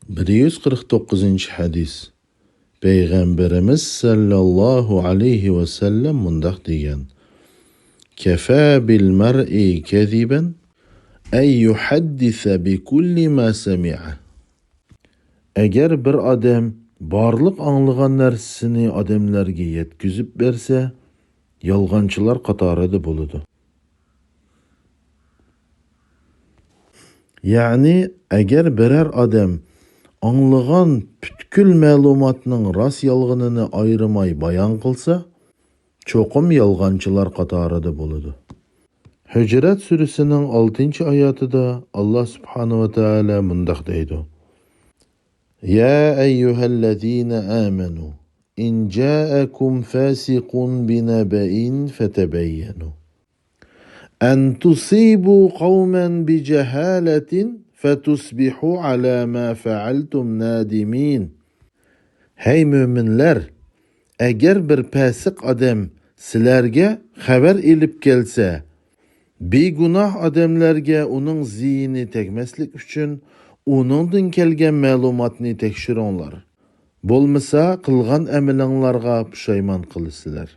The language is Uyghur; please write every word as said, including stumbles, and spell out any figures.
بىر يۈز قىرىق توققۇزىنچى ھەدىس. پەيغەمبىرىمىز سەللەللاھۇ ئەلەيھى ۋەسەللەم مۇنداق دېگەن: كەفا بىل مەرئى كەزىبەن ئەن يۇھەددىسە بىكۇللى ما سەمىئە. ئەگەر بىر ئادەم بارلىق ئاڭلىغان نەرسىسىنى ئادەملەرگە يەتكۈزۈپ بەرسە، يالغانچىلار قاتارىدا بولىدۇ. يەنى، ئەگەر بىرەر ئادەم ئاڭلىغان پۈتكۈل مەلۇماتنىڭ راست-يالغىنىنى ئايرىماي بايان قىلسا، چوقۇم يالغانچىلار قاتارىدا بولىدۇ. ھۇجرات سۈرىسىنىڭ ئالتىنچى ئاياتىدا ئاللا سۇبھانەھۇ ۋە تائالا مۇنداق دەيدۇ: يا أيها الذين آمنوا إن جاءكم فاسق بنبأ فتبينوا أن تصيبوا قوما بجهالة فتصبحوا على ما فعلتم نادمين. ھەي مۆمىنلەر، ئەگەر بىر پەسىق ئادەم سىلەرگە خەۋەر ئېلىپ كەلسە، بىگۇناھ ئادەملەرگە ئۇنىڭ زىيىنى تەگمەسلىك ئۈچۈن ئۇنىڭدىن كەلگەن مەلۇماتنى تەكشۈرۈڭلار. بولمىسا قىلغان ئەمىلىڭلارغا پۇشايمان قىلىسىلەر.